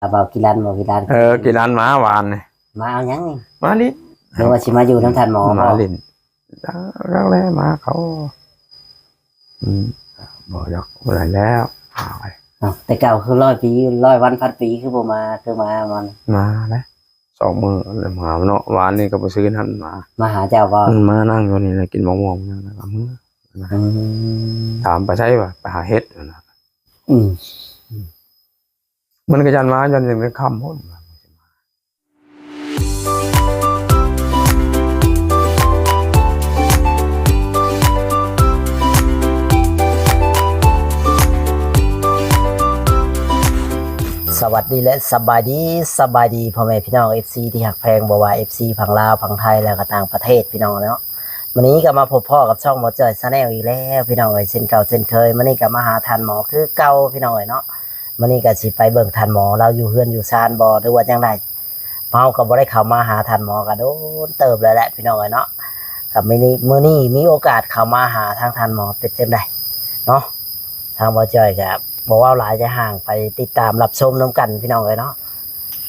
ອາ ເວົ້າກິລັນບໍ່ ກິລັນ ເອີ ກິລັນມາວານນີ້ ມາເອົາຫຍັງນີ້? ມາຫຼິ້ນ ຫຼືວ່າຊິມາຢູ່ນຳທ່ານໝໍ ມາຫຼິ້ນ ຈັກແລ້ວມາເຂົາ ອືມ ບໍ່ຢາກບໍ່ໄດ້ແລ້ວ ເອົ້າ ແຕ່ເກົ່າຄືຮ້ອຍປີ ຮ້ອຍວັນພັນປີ ຄືບໍ່ມາ ຄືມາ ມາ ມາແຫຼະ ສອງມື້ແລ້ວມາເນາະ ວານນີ້ກໍບໍ່ຊື້ນຳ ມາ ມາຫາເຈົ້າບໍ່? ອືມ ມານັ່ງຢູ່ນີ້ແຫຼະ ກິນໝາກມ່ວງຫຍັງແລ້ວກໍເມືອ ອືມ ຖາມໄປໃສວະ ໄປຫາເຫັດຫັ້ນນະ ອືມ ມັນກໍຢ້ານມາ ຢ້ານຍັງໄດ້ຄ່ຳພຸ້ນ ສະຫວັດດີ ແລະ ສະບາຍດີ ສະບາຍດີພໍ່ແມ່ພີ່ນ້ອງ ເອັຟຊີ ທີ່ຮັກແພງ ບໍ່ວ່າ ເອັຟຊີ ຝັ່ງລາວ ຝັ່ງໄທ ແລ້ວກໍຕ່າງປະເທດ ພີ່ນ້ອງເນາະ. ມື້ນີ້ກໍມາພົບພໍ້ກັບຊ່ອງບໍ່ຈ່ອຍ Channel ອີກແລ້ວ ພີ່ນ້ອງເອີຍ ເຊັ່ນເກົ່າເຊັ່ນເຄີຍ. ມື້ນີ້ກໍມາຫາທ່ານໝໍຄືເກົ່າ ພີ່ນ້ອງເອີຍເນາະ. ມື້ນີ້ກໍຊິໄປເບິ່ງທ່ານໝໍ ລາວຢູ່ເຮືອນຢູ່ຊານບໍ່ ຫຼືວ່າຈັ່ງໃດ? ເຮົາກໍບໍ່ໄດ້ເຂົ້າມາຫາທ່ານໝໍກໍໂດນເຕີບແລ້ວແຫຼະ ພີ່ນ້ອງເອີຍເນາະ. ກໍມື້ນີ້ ມື້ນີ້ມີໂອກາດເຂົ້າມາຫາທາງທ່ານໝໍ ເປັນຈັ່ງໃດເນາະ? ທາງບໍ່ຈ່ອຍກໍບໍ່ເວົ້າຫຼາຍຈະຫ່າງ ໄປຕິດຕາມຮັບຊົມນຳກັນ ພີ່ນ້ອງເອີຍເນາະ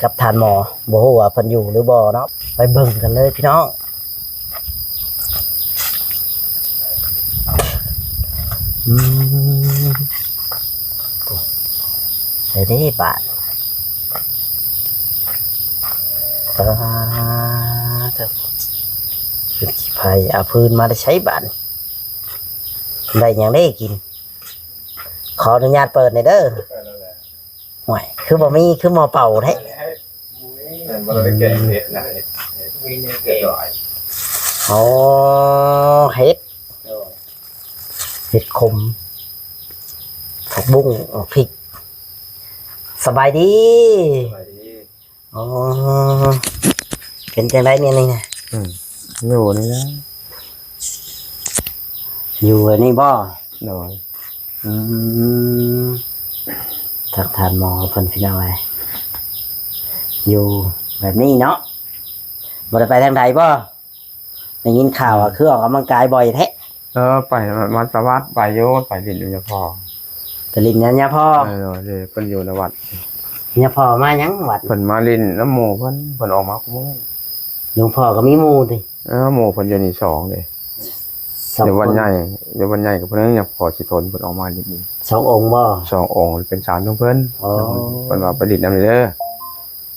ກັບທ່ານໝໍ. ບໍ່ຮູ້ວ່າເພິ່ນຢູ່ຫຼືບໍ່ເນາະ ໄປເບິ່ງກັນເລີຍ ພີ່ນ້ອງ. ອືມ ໄດ້ເດ້ບາດ ປາດ ເປັນຂີ້ໄພ ເອົາພື້ນມາແຕ່ໃສບາດ ໄດ້ຫຍັງເດ້ກິນ? ຂໍອະນຸຍາດເປີດແດ່ເດີ. ໂອ້ຍ ຄືບໍ່ມີ ຄືໝໍ້ເປົ່າແທ້. ແມ່ນບໍ່ໄດ້ແກງເຫັດນະ ເຫັດ ມີແນວແກງ ອໍ ເຫັດ ໂດຍ ເຫັດຂົມ ຜັກບຸ້ງ ໝາກພິກ. ສະບາຍດີ ສະບາຍດີ. ອໍ ເປັນຈັ່ງໃດແນວນີ້ນະ? ອືມ ຢູ່ນີ້ແຫຼະ ຢູ່ອັນນີ້ບໍ່? ໂດຍ. ອືມ ທັກທ່ານໝໍເພິ່ນ ພີ່ນ້ອງເອີຍ ຢູ່ແບບນີ້ເນາະ ບໍ່ໄດ້ໄປທາງໃດບໍ່? ໄດ້ຍິນຂ່າວວ່າ ອືມ ຄືອອກກຳລັງກາຍບ່ອຍແທ້. ເອີ ໄປວັດຕະວັດ ໄປຢູ່ ໄປຫຼິ້ນນຳຍາພໍ່ ໄປຫຼິ້ນນຳຍາພໍ່. ເອີ ເພິ່ນຢູ່ໃນວັດ ຍາພໍ່ມາຫຍັງວັດ? ເພິ່ນມາຫຼິ້ນນຳໝູ່ເພິ່ນ ເພິ່ນອອກມາຄູ່ມື້. ຫຼວງພໍ່ກໍມີໝູ່ຕິ? ເອີ ໝູ່ເພິ່ນຢູ່ນີ້ສອງເດ້ ຢູ່ວັດໃຫຍ່ ຢູ່ວັດໃຫຍ່ກັບເພິ່ນ ຍາພໍ່ຊິທົນ ເພິ່ນອອກມາຢູ່ນີ້ ສອງອົງບໍ່? ສອງອົງ ເປັນສາມຂອງເພິ່ນ. ອໍ ເພິ່ນວ່າໄປຫຼິ້ນນຳເດີ.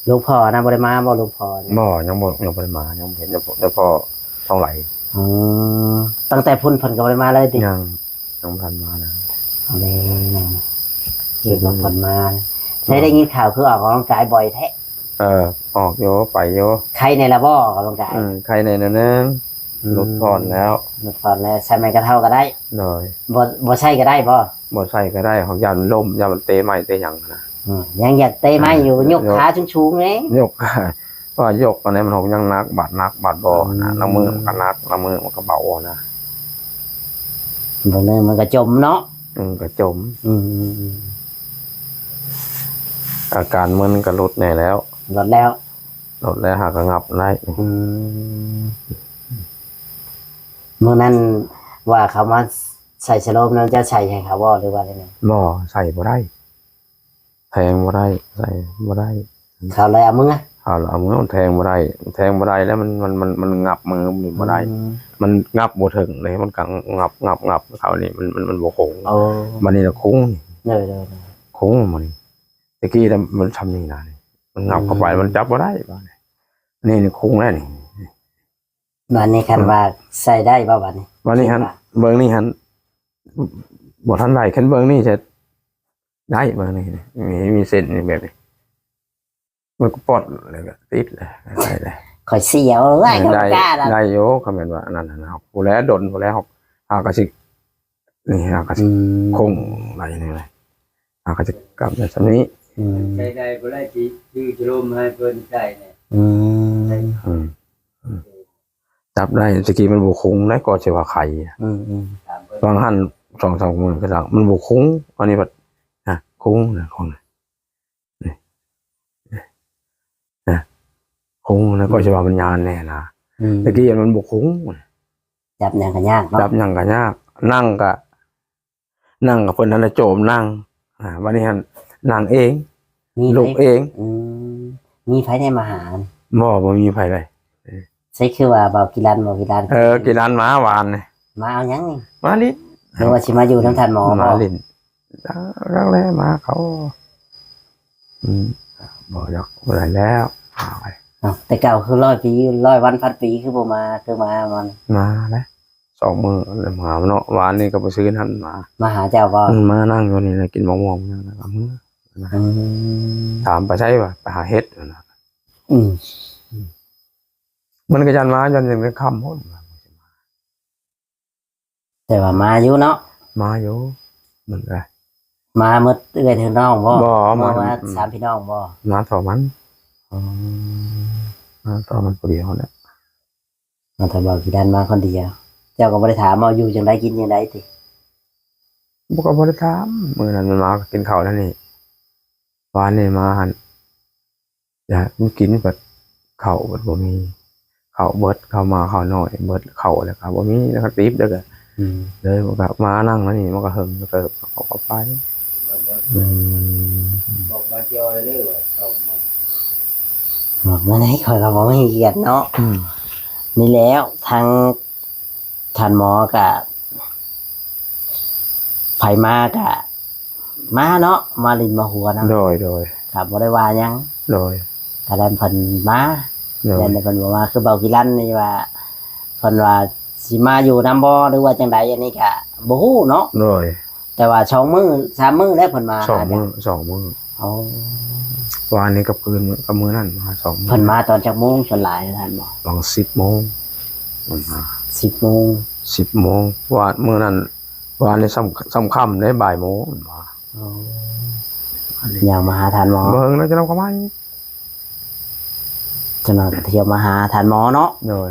ຫຼວງພໍ່ນະ ບໍ່ໄດ້ມາບໍ່? ຫຼວງພໍ່ນະ ບໍ່ ຍັງບໍ່ ຍັງບໍ່ໄດ້ມາ ຍັງບໍ່ເຫັນ ຍັງບໍ່ ຍັງພໍເທົ່າໃດ. ອໍ ຕັ້ງແຕ່ພຸ້ນເພິ່ນກໍບໍ່ໄດ້ມາເລີຍຕິ? ຍັງ ຍັງບໍ່ທັນມານະ. ແມ່ນ ຄິດວ່າເພິ່ນມາ. ອືມ ໃຊ້ໄດ້ຍິນຂ່າວຄືອອກກຳລັງກາຍບ່ອຍແທ້. ເອີ ອອກຢູ່ ໄປຢູ່. ໄຄແດ່ລະບໍ່ ອອກກຳລັງກາຍ? ອືມ ໄຄແດ່ໜ້ອຍໜຶ່ງ. ອືມ ຫຼຸດຜ່ອນແລ້ວ ຫຼຸດຜ່ອນແລ້ວ ໃສ່ໄມ້ກະເທົາກໍໄດ້. ໂດຍ. ບໍ່ ບໍ່ໃສ່ກໍໄດ້ບໍ່? ບໍ່ໃສ່ກໍໄດ້ ເຮົາຢ້ານລົ້ມ ຢ້ານມັນເຕະໄມ້ເຕະຫຍັງນະ. ອືມ ຍັງຢາກເຕະໄມ້ຢູ່ ເອີ ຍົກ ຍົກຂາສູງໆເດ້. ຍົກຂາ ວ່າຍົກອັນນີ້ມັນຫົກຍັງໜັກ ບາດໜັກບາດບໍ່ນະ. ອືມ ລາງມື້ມັນກໍໜັກ ລາງມື້ມັນກໍເບົານະ. ບາງມື້ມັນກໍຈົມເນາະ. ອືມ ກໍຈົມ. ອືມ ອາການມຶນກໍຫຼຸດແດ່ແລ້ວ ຫຼຸດແລ້ວ ຫຼຸດແລ້ວ ຫາກໍຫງັບໄດ້. ອືມ ມື້ນັ້ນວ່າເຂົາມາໃສ່ສະໂລມນັ້ນ ເຈົ້າໃສ່ໃຫ້ເຂົາບໍ່ ຫຼືວ່າຈັ່ງໃດ? ບໍ່ ໃສ່ບໍ່ໄດ້ ແທງບໍ່ໄດ້ ໃສ່ບໍ່ໄດ້. ເຂົາເລີຍເອົາເມືອ? ເຂົາເລີຍເອົາເມືອ ມັນແທງບໍ່ໄດ້ ແທງບໍ່ໄດ້ແລ້ວ ມັນ ມັນ ມັນ ມັນຫງັບມືບໍ່ໄດ້. ອືມ ມັນຫຍັບບໍ່ເຖິງເດ້ ມັນກໍຫງັບ ຫງັບ ຫຍັບ ເຂົານີ້ ມັນ ມັນ ມັນບໍ່ຄົງ. ໂອ້ ບັດນີ້ລະຄົງ. ໂດຍ ໂດຍ ໂດຍ. ຄົງບັດນີ້ ແຕ່ກີ້ນະມັນຊ່ຳນີ້ນະ ມັນຫຍັບເຂົ້າໄປ ອືມ ມັນຈັບບໍ່ໄດ້ບາດນີ້. ນີ້ ນີ້ຄົງແລ້ວນີ້. ບາດນີ້ຄັນ ອືມ ວ່າໃສ່ໄດ້ບໍ່ບາດນີ້? ບາດນີ້ຫັ້ນ ເບິ່ງນີ້ຫັ້ນ ບໍ່ທັນໄດ້ ຄັນເບິ່ງນີ້ຈະໄດ້ ເບິ່ງນີ້ ມີ ມີເສັ້ນນີ້ແບບນີ້ ມັນກໍປອດ ແລ້ວກໍຕິດແລ້ວ ໄດ້ແລ້ວ. ຂ້ອຍສຽວເອີຍ ໄດ້ ໄດ້ຢູ່ ຄັນແມ່ນວ່າອັນນັ້ນຫັ້ນ ເຮົາ ຜູ້ແລດົນ ຜູ້ແລເຮົາ ເຮົາກໍຊິ ນີ້ ເຮົາກໍຊິ ອືມ ຄົງໄດ້ນີ້ແຫຼະ ເຮົາກໍຈະກັບໄດ້ສ່ຳນີ້. ອືມ ໃຊ້ໄດ້ບໍ່ໄດ້ ຊິຊື້ສະໂລມໃຫ້ເພິ່ນໃຊ້ແດ່. ອືມ ອືມ ອືມ ຈັບໄດ້ ແຕ່ກີ້ມັນບໍ່ຄົງໄດ໋ ກໍຊິວ່າໄຄ. ອືມໆ ວ່າງຫັ້ນສອງສາມມື້ກໍ ມັນບໍ່ຄົງ ອັນນີ້ບັດ ນະ ຄົງນະ ຄົງນະ ນີ້ ນະ ຄົງນະ ອືມ ກໍຊິວ່າມັນຍານແດ່ນະ. ອືມ ແຕ່ກີ້ມັນບໍ່ຄົງ ຈັບຫຍັງກໍຍາກເນາະ ຈັບຫຍັງກໍຍາກ ນັ່ງກໍ ນັ່ງກັບເພິ່ນຫັ້ນນະ ໂຈມນັ່ງ ອາ ບັດນີ້ຫັ້ນນັ່ງເອງ ມີໃຜ ລູກເອງ. ອືມ ມີໃຜແດ່ມາຫາ? ບໍ່ ບໍ່ມີໃຜເລີຍ. ໃຊ່ ຄືວ່າເບົາກິລັນ ເບົາກິລັນ ເອີ ກິລັນມາວານນີ້. ມາເອົາຫຍັງນີ້? ມາຫຼິ້ນ. ຫຼືວ່າຊິມາຢູ່ນຳທ່ານໝໍ? ມາຫຼິ້ນ. ອ່າ ຄັ້ງແລກມາເຂົາ ອືມ ບໍ່ຢາກບໍ່ໄດ້ແລ້ວ. ເອົ້າ ແຕ່ເກົ່າຄືຮ້ອຍປີ ຮ້ອຍວັນພັນປີ ຄືບໍ່ມາ ຄືມາມັນ ມາແຫຼະ ສອງມື້ແລ້ວມາເນາະ. ວານນີ້ກໍໄປຊື້ນັ້ນມາ ມາຫາເຈົ້າບໍ່? ອືມ ມານັ່ງຢູ່ນີ້ແຫຼະ ກິນໝາກມ່ວງຫຍັງແລ້ວກໍເມືອ. ອືມ ຖາມໄປໃສວ່າ ໄປຫາເຫັດ ອືມ ມັນກໍຢ້ານມາ ຢ້ານຍັງໄດ້ຄ່ຳພຸ້ນ. ແຕ່ວ່າມາຢູ່ເນາະ? ມາຢູ່ ມັນກໍ ມາໝົດເອື້ອຍເຖິງນ້ອງບໍ່? ບໍ່ ມາ ມາ ມາສາມພີ່ນ້ອງບໍ່? ມາເທົ່າມັນ. ອໍ ມາເທົ່າມັນຜູ້ດຽວແຫຼະ. ມາແຕ່ເບົາກິລັນມາຄົນດຽວ. ເຈົ້າກໍບໍ່ໄດ້ຖາມວ່າຢູ່ຈັ່ງໃດກິນຈັ່ງໃດຕິ? ບໍ່ ກໍບໍ່ໄດ້ຖາມ. ມື້ນັ້ນມັນມາກໍກິນເຂົ້າແລ້ວນີ້ ວານນີ້ມາຫັ້ນ ຢາກກິນ ບັດເຂົ້າບັດບໍ່ມີ ເຂົ້າເບິດ ເຂົ້າມາເຂົ້າໜ້ອຍເບິດ ເຂົ້າແລ້ວກໍບໍ່ມີ ແລ້ວກໍຕິບ ແລ້ວກໍ ອືມ ເລີຍມັນກໍມານັ່ງມານີ້ ມັນກໍເຫິງເຕີບ ເຂົາກໍໄປ. ອືມ ບອກມາຈອຍເດີວ່າເຂົ້າມາ ບອກມາໄດ້ ຂ້ອຍກໍບໍ່ມີກຽດເນາະ. ອືມ ນີ້ແຫຼະ ທາງທ່ານໝໍກໍ ໃຜມາກະມາເນາະ ມາຫຼິ້ນມາຫົວນຳ. ໂດຍ ໂດຍ ກໍບໍ່ໄດ້ວ່າຫຍັງ. ໂດຍ ກະແລ້ວເພິ່ນມາ. ໂດຍ ແລ້ວເພິ່ນບໍ່ມາ ຄືເບົາກິລັນນີ້ວ່າ ເພິ່ນວ່າຊິມາຢູ່ນຳບໍ່ ຫຼືວ່າຈັ່ງໃດ ອັນນີ້ກະບໍ່ຮູ້ເນາະ. ໂດຍ ແຕ່ວ່າສອງມື້ສາມມື້ແລ້ວເພິ່ນມາ. ສອງມື້ ສອງມື້. ອໍ ວານນີ້ກັບຄືນ ກັບມື້ນັ້ນມາສອງມື້. ເພິ່ນມາຕອນຈັກໂມງສ່ວນຫຼາຍທ່ານບໍ? ປະມານສິບໂມງ ເພິ່ນມາ. ສິບໂມງ. ສິບໂມງ ວານມື້ນັ້ນ ວານນີ້ສ່ຳ ສ່ຳຄ່ຳເດ້ ບ່າຍໂມງເພິ່ນມາ. ອໍ ຍ່າງມາຫາທ່ານໝໍ. ບໍ່ເຖິງນານ ຈະນຳກໍມາອີກ ຈະນຳກໍທ່ຽວມາຫາທ່ານໝໍເນາະ. ໂດຍ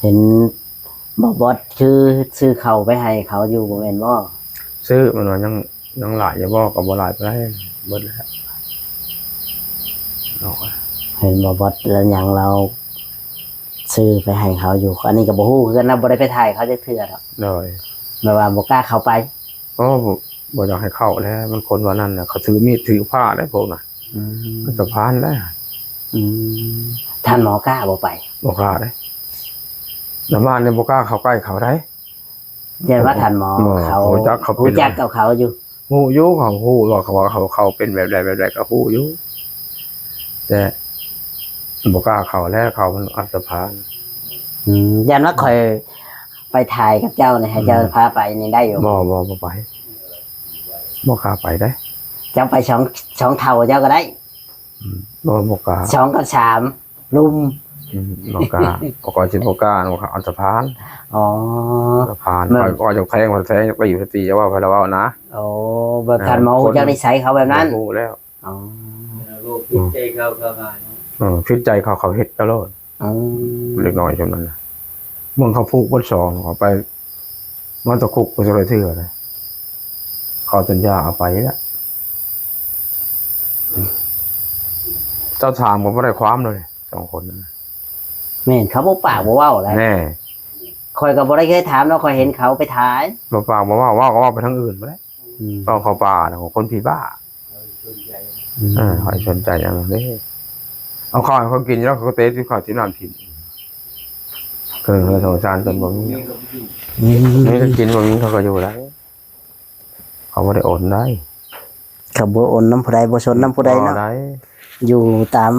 ເຫັນບໍ່ ບອດ ຄືຊື້ເຂົ້າໄປໃຫ້ເຂົາຢູ່ບໍ່ແມ່ນບໍ? ຊື້ ມັນວ່າຍັງ ຍັງຫຼາຍຢູ່ບໍ່? ກໍບໍ່ຫຼາຍປານໃດ ເບິດແລ້ວ. ເຫັນບໍ່ ບອດ ລະຫຍັງລາວຊື້ໄປໃຫ້ເຂົາຢູ່ ອັນນີ້ກໍບໍ່ຮູ້ຄືກັນນະ ບໍ່ໄດ້ໄປຖ່າຍເຂົາຈັກເທື່ອດອກ. ໂດຍ ແບບວ່າບໍ່ກ້າເຂົ້າໄປ. ໂອ້ ບໍ່ ບໍ່ຢາກໃຫ້ເຂົ້າແຫຼະ ມັນຄົນວ່ານັ້ນນະ ເຂົາຖືມີດຖືພ້າໄດ໋ພວກນັ້ນ. ອືມ ອັນຕະພານໄດ໋. ອືມ ທ່ານໝໍກ້າບໍ່ໄປ? ບໍ່ກ້າເດ້ ຊາວບ້ານນີ້ບໍ່ກ້າເຂົ້າໃກ້ເຂົາໄດ໋. ຢ້ານວ່າທ່ານໝໍ ເຂົາຮູ້ຈັກ ເຂົາເປັນ ຮູ້ຈັກກັບເຂົາຢູ່. ຮູ້ຢູ່ ເຂົາຮູ້ວ່າເຂົາ ເຂົາ ເຂົາເປັນແບບໃດແບບໃດກໍຮູ້ຢູ່ ແຕ່ບໍ່ກ້າເຂົ້າແຫຼະ ເຂົາມັນອັນຕະພານ. ອືມ ຢ້ານວ່າຂ້ອຍໄປຖ່າຍກັບເຈົ້ານີ້ ໃຫ້ເຈົ້າ ອືມ ພາໄປນີ້ໄດ້ຢູ່? ບໍ່ ບໍ່ ບໍ່ໄປ ບໍ່ກ້າໄປເດ້. ເຈົ້າໄປສອງ ສອງເຖົ້າເຈົ້າກໍໄດ້. ອືມ ບໍ່ ບໍ່ກ້າ ສອງກັບສາມ ລຸມ. ອືມ ບໍ່ກ້າ ຂ້ອຍຊິບໍ່ກ້າ ອັນຕະພານ. ອໍ ອັນຕະພານ ຂ້ອຍ ຂ້ອຍຈະແທງ ຂ້ອຍຈະແທງ ຈະຕີ ຈະຕີ ຈະເວົ້າ ໃຜລະເວົ້ານະ. ໂອ້ ແບບທ່ານໝໍຮູ້ຈັກນິໄສເຂົາແບບນັ້ນ. ຮູ້ແລ້ວ. ອໍ ຜິດໃຈເຂົາ ເຂົາຫາເນາະ. ເອີ ຜິດໃຈເຂົາ ເຂົາເຮັດຕະຫຼອດ. ອໍ ເດັກນ້ອຍຊ່ວງນັ້ນນະ ເບິ່ງເຂົາຜູກເບິດສອງ ເຂົາໄປ ມາຕະຄຸກໄປເທົ່າໃດເທື່ອນະ ເຂົາສັນຍາເອົາໄປລະ ເຈົ້າຖາມກໍບໍ່ໄດ້ຄວາມເລີຍ ສອງຄົນນັ້ນນະ. ແມ່ນ ເຂົາບໍ່ປາກບໍ່ເວົ້າແຫຼະ. ແນ່ ຂ້ອຍກໍບໍ່ໄດ້ເຄີຍຖາມເນາະ ຂ້ອຍເຫັນເຂົາໄປຖ່າຍ. ບໍ່ປາກບໍ່ເວົ້າ ເວົ້າກໍເວົ້າໄປທາງອື່ນພຸ້ນແຫຼະ. ອືມ ເວົ້າເຂົ້າປ່ານະ ຄົນຜີບ້າ. ອືມ ເອີ ໃຜສົນໃຈຫຍັງເດ້ ເອົາເຂົ້າໃຫ້ເຂົາກິນແລ້ວ ເຂົາກໍເຕະທີ່ເຂົ້າທີ່ນ້ຳຖິ້ມ. ເອີ ສົງສານຕົນບໍ່ມີ. ອືມ ມີກໍກິນ ບໍ່ມີເຂົາກໍຢູ່ໄດ້ ເຂົາບໍ່ໄດ້ອົນໄດ້. ເຂົາບໍ່ອົນນຳຜູ້ໃດ ບໍ່ຊົນນຳຜູ້ໃດເນາະ ບໍ່ໄດ້ ຢູ່ຕາມ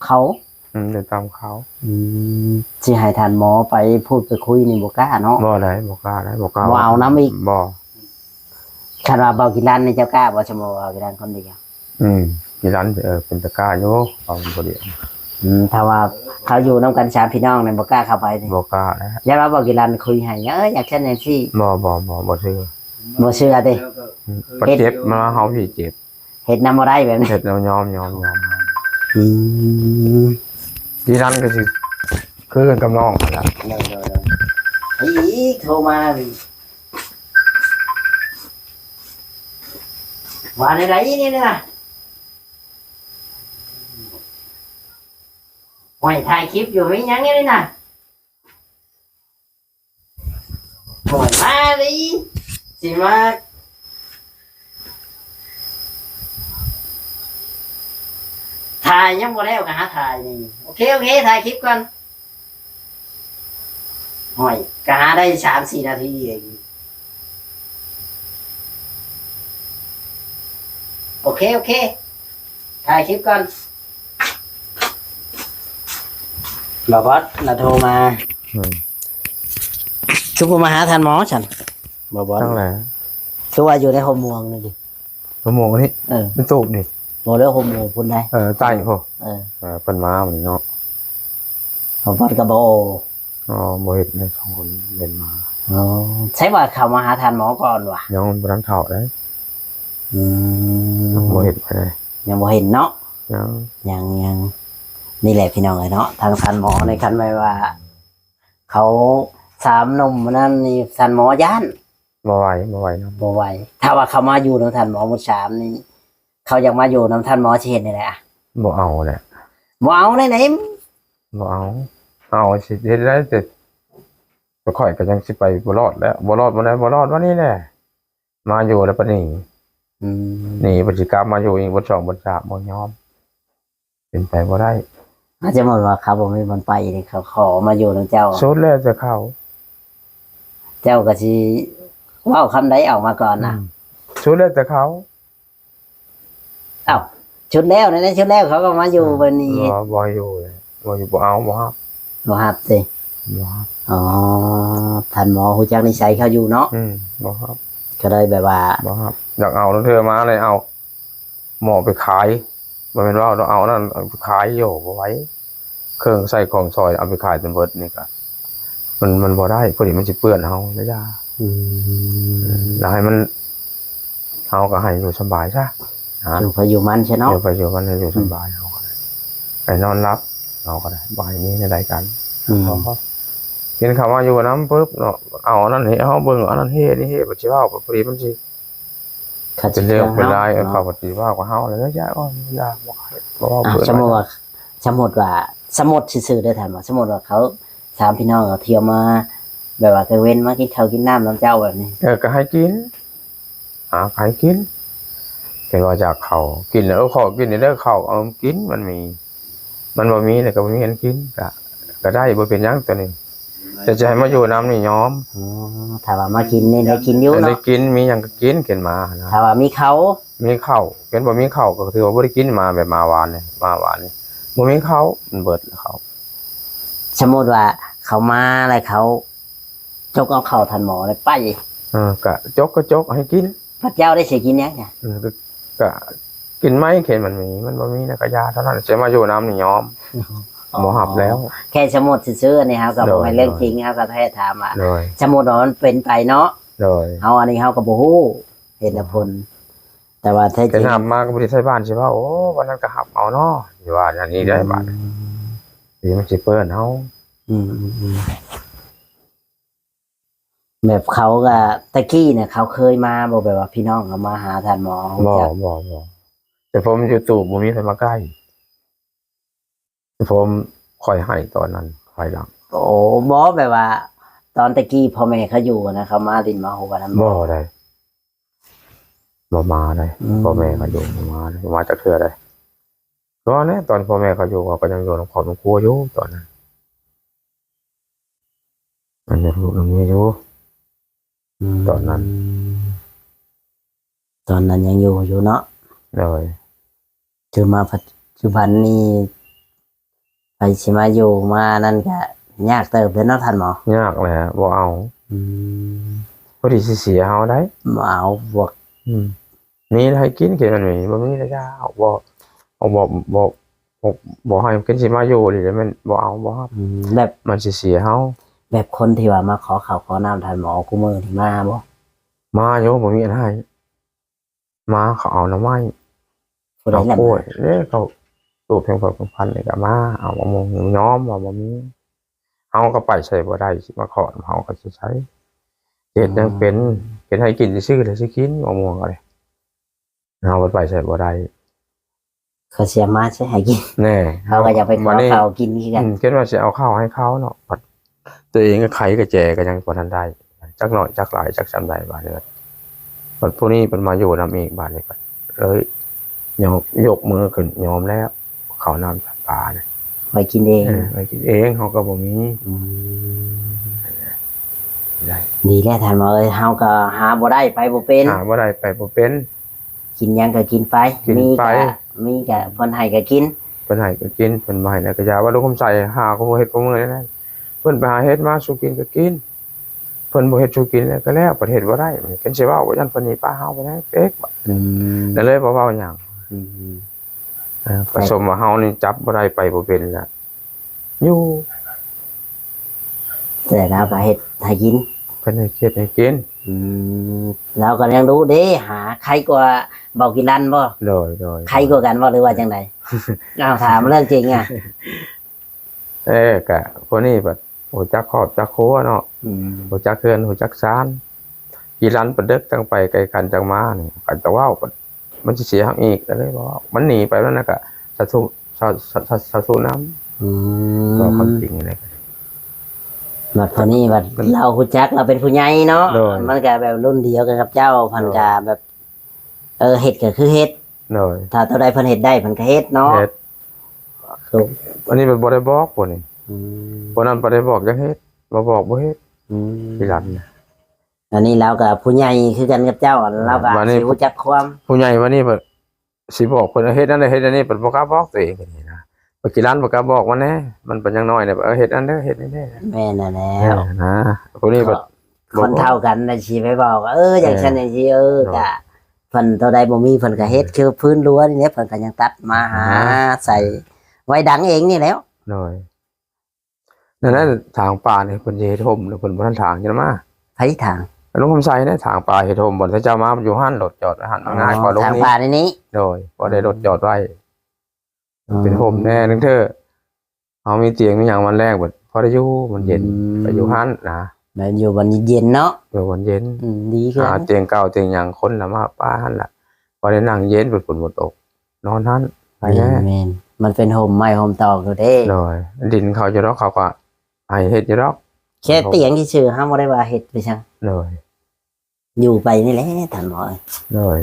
ເຂົາ. ອືມ ໄດ້ຕາມຂ່າວ. ອືມ ຊິໃຫ້ທ່ານໝໍໄປພູດໄປຄຸຍນີ້ບໍ່ກ້າເນາະ. ບໍ່ໄດ້ ບໍ່ກ້າໄດ້ ບໍ່ກ້າ ບໍ່ເອົານຳອີກ. ບໍ່ ຄັນວ່າເບົາກິລັນນີ້ເຈົ້າກ້າບໍ່? ສົມມຸດວ່າເບົາກິລັນຄົນດຽວ. ອືມ ກິລັນ ເອີ ເປັນຕາກ້າຢູ່ ເອົາຄົນດຽວ. ອືມ ຖ້າວ່າເຂົາຢູ່ນຳກັນສາມພີ່ນ້ອງນີ້ບໍ່ກ້າເຂົ້າໄປຕິ? ບໍ່ກ້າແລ້ວ ຢ້ານວ່າເບົາກິລັນຄຸຍໃຫ້ ເອີ ຢາກຊັ້ນຈັ່ງຊີ້. ບໍ່ ບໍ່ ບໍ່ ບໍ່ເຊື່ອ. ບໍ່ເຊື່ອຕິ? ອືມ ເຮັດ ເຈັບ ມາເຮົາຊິເຈັບ. ເຮັດນຳບໍ່ໄດ້ແບບນີ້ ເຮັດແລ້ວຍອມ ຍອມ ຍອມ. ອືມ ທີ່ນັ້ນກໍຊິຄືກັນກັບນ້ອງຫັ້ນລະ. ໂດຍ ໂດຍ ໂດຍ. ອີກ ໂທມາອີກ ວ່າແນວໃດນີ້ນະ? ໂອ້ຍ ຖ່າຍຄລິບຢູ່ ມີຫຍັງນີ້ນະ? ໂອ້ຍ ມາດີ ຊິມາ ມາ ຖ່າຍຍັງບໍ່ແລ້ວ ກໍຫາຖ່າຍນີ້. ໂອເຄ ໂອເຄ ຖ່າຍຄລິບກ່ອນ. ໂອ້ຍ ກໍຫາໄດ້ສາມສີ່ນາທີເອງ. ໂອເຄ ໂອເຄ ຖ່າຍຄລິບກ່ອນ. ບ່າວບອດລະໂທມາ. ອືມ ຄືບໍ່ມາຫາທ່ານໝໍຊັ້ນ ບ່າວບອດ? ຈັ່ງໃດ? ຄືວ່າຢູ່ໃນຫົວໝວກນີ້ຕິ? ຫົວໝວກນີ້? ເອີ ມັນຕູບນີ້. ບໍ່ແລ້ວຫົວໝວກພຸ້ນໃດ? ເອີ ໃຕ້ພຸ້ນ. ເອີ ເອີ ເພິ່ນມາມື້ນີ້ເນາະ. ບ່າວບອດກໍບໍ່ ອໍ ບໍ່ເຫັນເດ້ ສອງຄົນເພິ່ນມາ. ອໍ ໃຊ່ວ່າເຂົ້າມາຫາທ່ານໝໍກ່ອນຫວາ? ຍັງບໍ່ທັນເຂົ້າເດ້. ອືມ ຍັງບໍ່ເຫັນໃຜເດ້. ຍັງບໍ່ເຫັນເນາະ? ຍັງ ຍັງ ຍັງ. ນີ້ແຫຼະພີ່ນ້ອງເອີຍເນາະ ທາງທ່ານໝໍໃນຄັນແມ່ນວ່າ ເຂົາສາມໜຸ່ມນັ້ນນີ້ ທ່ານໝໍຢ້ານ. ບໍ່ໄຫວ ບໍ່ໄຫວນຳ ບໍ່ໄຫວ. ຖ້າວ່າເຂົາມາຢູ່ນຳທ່ານໝໍໝົດສາມນີ້ ເຂົາຢາກມາຢູ່ນຳທ່ານໝໍ ຊິເຮັດແນວໃດອະ? ບໍ່ເອົາແຫຼະ. ບໍ່ເອົາແນວໃດ? ບໍ່ເອົາ. ເອົາຊິເຮັດໄດ້ ແຕ່ ແຕ່ຂ້ອຍກໍຍັງຊິໄປບໍ່ລອດແຫຼະ. ບໍ່ລອດມື້ໃດ ບໍ່ລອດວັນນີ້ແຫຼະ. ມາຢູ່ແລ້ວປະນີ້ ອືມ ນີ້ປະຕິກັບມາຢູ່ອີກ ບົດສອງ ບົດສາມ ບໍ່ຍອມ. ເປັນໄປບໍ່ໄດ້. ອາດຈະໝົດວ່າເຂົາບໍ່ມີບ່ອນໄປນີ້ ເຂົາຂໍມາຢູ່ນຳເຈົ້າ. ສຸດແລ້ວແຕ່ເຂົາ. ເຈົ້າກໍຊິເວົ້າຄຳໃດອອກມາກ່ອນນະ? ອືມ ສຸດແລ້ວແຕ່ເຂົາ. ເອົ້າ ສຸດແລ້ວນັ້ນ ສຸດແລ້ວເຂົາກໍມາຢູ່ ເອີ ແບບນີ້. ບໍ່ ບໍ່ຢູ່ເລີຍ ບໍ່ຢູ່ ບໍ່ເອົາ ບໍ່ຮັບ. ບໍ່ຮັບຕິ? ບໍ່ຮັບ. ອໍ ທ່ານໝໍຮູ້ຈັກນິໄສເຂົາຢູ່ເນາະ. ອືມ ບໍ່ຮັບ. ກໍເລີຍແບບວ່າ ບໍ່ຮັບ. ຢາກເອົາເທື່ອມາເລີຍ ເອົາ ໝໍໄປຂາຍ ບໍ່ແມ່ນວ່າເອົານັ້ນເອົາໄປຂາຍ ໂຍ ບໍ່ໄຫວ. ເຄື່ອງໃຊ້ຂອງສອຍເອົາໄປຂາຍຈົນເບິດນີ້ກະ ມັນ ມັນບໍ່ໄດ້ ພໍດີມັນຊິເປື້ອນເຮົາ ລະຢ່າ. ອືມ ລະໃຫ້ມັນ ເຮົາກໍໃຫ້ຢູ່ສະບາຍຊະ ຢູ່ໄປຢູ່ມັນຊະເນາະ. ຢູ່ໄປຢູ່ມັນ ໃຫ້ຢູ່ສະບາຍ ເຮົາກໍໄດ້ ໃຫ້ນອນຫຼັບ ເຮົາກໍໄດ້ ບໍ່ໃຫ້ມີແນວໃດກັນ. ອືມ ກິນເຂົ້າມາຢູ່ນຳປຶບເນາະ ເອົາອັນນັ້ນໃຫ້ເຮົາເບິ່ງ ເອົາອັນນັ້ນເຮັດ ນີ້ເຮັດ ບັດຊິເວົ້າ ບັດພໍດີມັນຊິ ເປັນເລື່ອງເປັນລາວ ເຂົາກໍຊິເວົ້າກັບເຮົາແລ້ວ ຢ່າ ບໍ່ ບໍ່ເວົ້າ. ອ່າ ເວົ້າເປີດ ສົມມຸດວ່າ ສົມມຸດວ່າ ສົມມຸດຊື່ໆເດີທ່ານ ວ່າສົມມຸດວ່າເຂົາສາມພີ່ນ້ອງເຂົາທ່ຽວມາ ແບບວ່າກາງເວັນມາກິນເຂົ້າກິນນ້ຳນຳເຈົ້າແບບນີ້ ເອີ ກໍໃຫ້ກິນ ຫາໃຫ້ກິນ ເຫັນວ່າຢາກເຂົ້າກິນ ເອີ ຂໍກິນເດີເຂົ້າ ເອີ ກິນ ມັນມີ ມັນບໍ່ມີແລ້ວກໍບໍ່ມີອັນກິນ ກໍ ກໍໄດ້ ບໍ່ເປັນຫຍັງໂຕນີ້ ແຕ່ຈະໃຫ້ມາຢູ່ນຳນີ້ຍອມ. ອໍ ຖ້າວ່າມາກິນນີ້ໄດ້ກິນຢູ່ເນາະ ໄດ້ກິນ ມີຫຍັງກໍກິນ ກິນມານະ. ຖ້າວ່າມີເຂົ້າ ມີເຂົ້າ ເຫັນບໍ່ມີເຂົ້າກໍຖືວ່າບໍ່ໄດ້ກິນ ມາແບບມາວານນີ້ ມາວານນີ້ບໍ່ມີເຂົ້າ ມັນເບິດແລ້ວເຂົ້າ. ສົມມຸດວ່າເຂົາມາແລ້ວເຂົາ ຈົກເອົາເຂົ້າທ່ານໝໍໄດ້ໄປ ເອີ ກະຈົກກໍຈົກໃຫ້ກິນ ພະເຈົ້າໄດ້ຊິກິນຫຍັງ? ເອີ ກະ ກະກິນໄມ້ເຂັນມັນມີ ມັນບໍ່ມີນະກະຢາເທົ່ານັ້ນ ຊິມາຢູ່ນຳນີ້ຍອມ ອໍ ບໍ່ຮັບແລ້ວ. ແຄ່ສົມມຸດຊື່ໆ ອັນນີ້ເຮົາກໍບໍ່ແມ່ນເລື່ອງຈິງ ເຮົາກໍແຄ່ຖາມວ່າ ໂດຍ ສົມມຸດວ່າມັນເປັນໄປເນາະ ໂດຍ ເຮົາອັນນີ້ເຮົາກໍບໍ່ຮູ້ເຫດແລະຜົນ ແຕ່ວ່າແທ້ຈິງ ແຕ່ນຳມາກໍບໍ່ໄດ້ໃສ່ບ້ານຊິເວົ້າ ໂອ້ ວັນນັ້ນກໍຮັບເອົາເນາະ ຊິວ່າອັນນີ້ໄດ້ບາດ ອືມ ນີ້ມັນຊິເປື້ອນເຮົາ ອືມ ອືມ ອືມ. ແບບເຂົາກະ ແຕ່ກີ້ນະ ເຂົາເຄີຍມາບໍ່ ແບບວ່າພີ່ນ້ອງເຂົາມາຫາທ່ານໝໍ ບໍ່ ຮູ້ຈັກ ບໍ່ ບໍ່ ແຕ່ຜົມຢູ່ຕູ້ບໍ່ມີໃຜມາໃກ້ ແຕ່ຜົມຄ່ອຍໃຫ້ຕອນນັ້ນ ພາຍຫຼັງ. ໂອ້ ບໍ່ ແບບວ່າຕອນແຕ່ກີ້ພໍ່ແມ່ເຂົາຢູ່ນະ ເຂົາມາຫຼິ້ນມາຫົວນຳ ບໍ່ໄດ້ ບໍ່ມາໄດ໋ ອືມ ພໍ່ແມ່ເຂົາຢູ່ ບໍ່ມາ ບໍ່ມາຈັກເທື່ອໄດ໋. ກໍແນ່ ຕອນພໍ່ແມ່ເຂົາຢູ່ ເຂົາກໍຍັງຢູ່ນຳຄອບນຳຄົວຢູ່ຕອນນັ້ນ ຍັງຢູ່ນຳລູກນຳເມຍຢູ່ ອືມ ຕອນນັ້ນ ຕອນນັ້ນຍັງຢູ່ຢູ່ເນາະ ໂດຍ ຖືມາປັດຈຸບັນນີ້ ໃຜຊິມາຢູ່ມານັ້ນກະຍາກເຕີບເດ້ເນາະທ່ານໝໍ ຍາກແຫຼະ ບໍ່ເອົາ ອືມ ພໍດີຊິເສຍເຮົາໄດ໋ ບໍ່ເອົາພວກ ອືມ ມີໃຫ້ກິນ ກິນມັນມີ ບໍ່ມີລະຢ່າ ບໍ່ ບໍ່ ບໍ່ ບໍ່ ບໍ່ໃຫ້ກິນ ຊິມາຢູ່ນີ້ແມ່ນບໍ່ເອົາ ບໍ່ຮັບ ອືມ ແບບມັນຊິເສຍເຮົາ ແບບຄົນທີ່ວ່າມາຂໍເຂົ້າຂໍນ້ຳທ່ານໝໍຄູ່ມື້ນີ້ມາບໍ່ ມາຢູ່ ບໍ່ມີອັນໃຫ້ ມາເຂົາເອົາໜໍ່ໄມ້ ຜູ້ໃດລະ ເອົາກ້ວຍເດ້ ເຂົາຕູບເພິ່ນເພິ່ນພັນນີ້ກໍມາ ເອົາມະມ່ວງຍອມວ່າບໍ່ມີ ເຮົາກໍໄປໃສບໍ່ໄດ້ ຊິມາຂໍນຳເຮົາກໍຊິໃສ ເຮັດຫຍັງເປັນ ອືມ ເຮັດໃຫ້ກິນຊື່ໆ ແລ້ວຊິກິນມະມ່ວງກໍໄດ້ ເຮົາກໍໄປໃສບໍ່ໄດ້ ເຂົາຊິເອົາມາໃສໃຫ້ກິນ ແນ່ ເຮົາກໍຢາກໄປຂໍເຂົາກິນຄືກັນ ອືມ ຄິດວ່າຊິເອົາເຂົ້າໃຫ້ເຂົາເນາະ ຕົວເອງກໍໄຂກະແຈກໍຍັງບໍ່ທັນໄດ້ ຈັກໜ້ອຍຈັກຫຼາຍຈັກສ່ຳໃດບາດນີ້ ບັດຜູ້ນີ້ເພິ່ນມາຢູ່ນຳອີກ ບາດນີ້ກໍເລີຍຍົກ ຍົກມືຂຶ້ນຍອມແລ້ວ ເຂົ້ານ້ຳປານະ ໄວ້ກິນເອງ ເອີ ໄວ້ກິນເອງ ເຮົາກໍບໍ່ມີ ອືມ ໄດ້ ດີແລ້ວທ່ານໝໍເອີຍ ເຮົາກໍຫາບໍ່ໄດ້ໄປບໍ່ເປັນ ຫາບໍ່ໄດ້ໄປບໍ່ເປັນ ກິນຫຍັງກໍກິນໄປ ກິນໄປ ມີກໍ ມີກໍເພິ່ນໃຫ້ກໍກິນ ເພິ່ນໃຫ້ກໍກິນ ເພິ່ນບໍ່ໃຫ້ແລ້ວກໍຢ່າ ວ່າລູກຄຳໃສຫາກໍບໍ່ເຮັດບໍ່ມື້ແລ້ວ ເພິ່ນໄປຫາເຮັດມາສູ່ກິນກໍກິນ ເພິ່ນບໍ່ເຮັດສູ່ກິນແລ້ວກໍແລ້ວ ປະເທດບໍ່ໄດ້ ມັນເປັນຊິເວົ້າ ຢ້ານເພິ່ນໜີປ້າເຮົາໄປໄດ້ເປັກ ອືມ ກໍເລີຍບໍ່ເວົ້າຫຍັງ ອືມ ເອີ ປະສົມວ່າເຮົານີ້ຈັບບໍ່ໄດ້ໄປບໍ່ເປັນລະ ຢູ່ ແຕ່ລາວກໍເຮັດໃຫ້ກິນ ເພິ່ນໃຫ້ເຮັດໃຫ້ກິນ ອືມ ລາວກໍລ້ຽງດູເດ້ ຫາໄຄກວ່າເບົາກີລັນບໍ່? ໂດຍ ໂດຍ ໄຄກວ່າກັນບໍ່ ຫຼືວ່າຈັ່ງໃດ? ເອົາ ຖາມເລື່ອງຈິງອະ ເອີ ກະພວກນີ້ບັດຮູ້ຈັກຄອບຈັກຄົວເນາະ ອືມ ຮູ້ຈັກເຮືອນຮູ້ຈັກຊານ ກີລັນປະເດິກຈັ່ງໄປໄກກັນຈັ່ງມານີ້ ກັນຈະເວົ້າ ມັນຊິເສຍເຮົາອີກ ກໍເລີຍບໍ່ເວົ້າ ມັນໜີໄປນັ້ນນະ ກະສາທຸ ສາ ສາ ສາ ສາທຸນຳ ອືມ ເວົ້າຄວາມຈິງແຫຼະ ບັດພວກນີ້ບັດ ມັນ ລາວຮູ້ຈັກ ລາວເປັນຜູ້ໃຫຍ່ເນາະ ໂດຍ ມັນກະແບບລຸ້ນດຽວກັນກັບເຈົ້າ ເພິ່ນ ໂດຍ ກະແບບ ເອີ ເຮັດກໍຄືເຮັດ ໂດຍ ຖ້າຕົວໃດເພິ່ນເຮັດໄດ້ເພິ່ນກໍເຮັດເນາະ ເຮັດ ຄື ອັນນີ້ເພິ່ນບໍ່ໄດ້ບອກພວກນີ້ ອືມ ພວກນັ້ນບໍ່ໄດ້ບອກ ຢາກເຮັດ ບໍ່ບອກບໍ່ເຮັດ ອືມ ທີ່ລັດນະ ອັນນີ້ລາວກໍຜູ້ໃຫຍ່ຄືກັນກັບເຈົ້າ ລາວກໍ ບາດນີ້ ຊິຮູ້ຈັກຄວາມ ຜູ້ໃຫຍ່ບາດນີ້ ຊິບອກເພິ່ນເຮັດນັ້ນເຮັດອັນນີ້ ເພິ່ນບໍ່ກ້າບອກຕົວເອງນີ້ນະ ປະກິລັນບໍ່ກ້າບອກມັນແດ່ ມັນເປັນຍັງນ້ອຍນີ້ ເອີ ເຮັດນັ້ນເດີ ເຮັດນີ້ເດີ ແມ່ນແລ້ວ ເອີ ນະ ຜູ້ນີ້ ກໍ ບໍ່ ຄົນເທົ່າກັນນະ ຊິໄປບອກ ເອີ ຈັ່ງຊັ້ນ ເອີ ຈັ່ງຊີ້ ເອີ ໂດຍ ກະເພິ່ນຕົວໃດບໍ່ມີ ເພິ່ນກະເຮັດ ອືມ ຄືພື້ນຮົ້ວນີ້ແຫຼະ ເພິ່ນກະຍັງຕັດມາຫາ ອ່າ ໃສ່ໄວ້ດັງເອງນີ້ແຫຼ້ວ ໂດຍ ນັ້ນນະ ຖາງປ່ານີ້ເພິ່ນຊິເຮັດຮົ່ມ ແລ້ວເພິ່ນບໍ່ທັນຖາງຈັ່ງມາ ໃຜຖາງ? ລຸງຄຳໄຊນະ ຖາງປ່າເຮັດຮົ່ມ ບ່ອນເຂົາເຈົ້າມາຢູ່ຫັ້ນ ລົດຈອດຫັ້ນ ງ່າຍກວ່າລົງນີ້ ຖາງປ່າໃນນີ້ ໂດຍ ພໍໄດ້ລົດຈອດໄວ້ ອໍ ເປັນຮົ່ມແດ່ ລາງເທື່ອເຮົາມີຕຽງມີຫຍັງວັນແລກ ບັດພໍໄດ້ຢູ່ ມັນເຢັນ ອືມ ໄປຢູ່ຫັ້ນນະ ແມ່ນຢູ່ບ່ອນເຢັນເນາະ ຢູ່ບ່ອນເຢັນ ອືມ ດີຄືກັນ ຕຽງເກົ່າຕຽງຫຍັງ ຄົນລະມາປະຫັ້ນລະ ພໍໄດ້ນັ່ງເຢັນ ເປັນຝົນບໍ່ຕົກ ນອນຫັ້ນ ໄປແດ່ ແມ່ນໆ ມັນເປັນຮົ່ມໄມ້ຮົ່ມຕອກຢູ່ເດ້ ໂດຍ ດິນເຂົາຢູ່ດອກ ເຂົາກໍໃຫ້ເຮັດຢູ່ດອກ ແຄ່ຕຽງຊື່ໆ ເຮົາບໍ່ໄດ້ວ່າເຮັດໄປຊັ້ນ ໂດຍ ຢູ່ໄປນີ້ແຫຼະທ່ານໝໍ ໂດຍ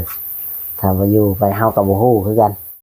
ຖ້າບໍ່ຢູ່ໄປເຮົາກໍບໍ່ຮູ້ຄືກັນ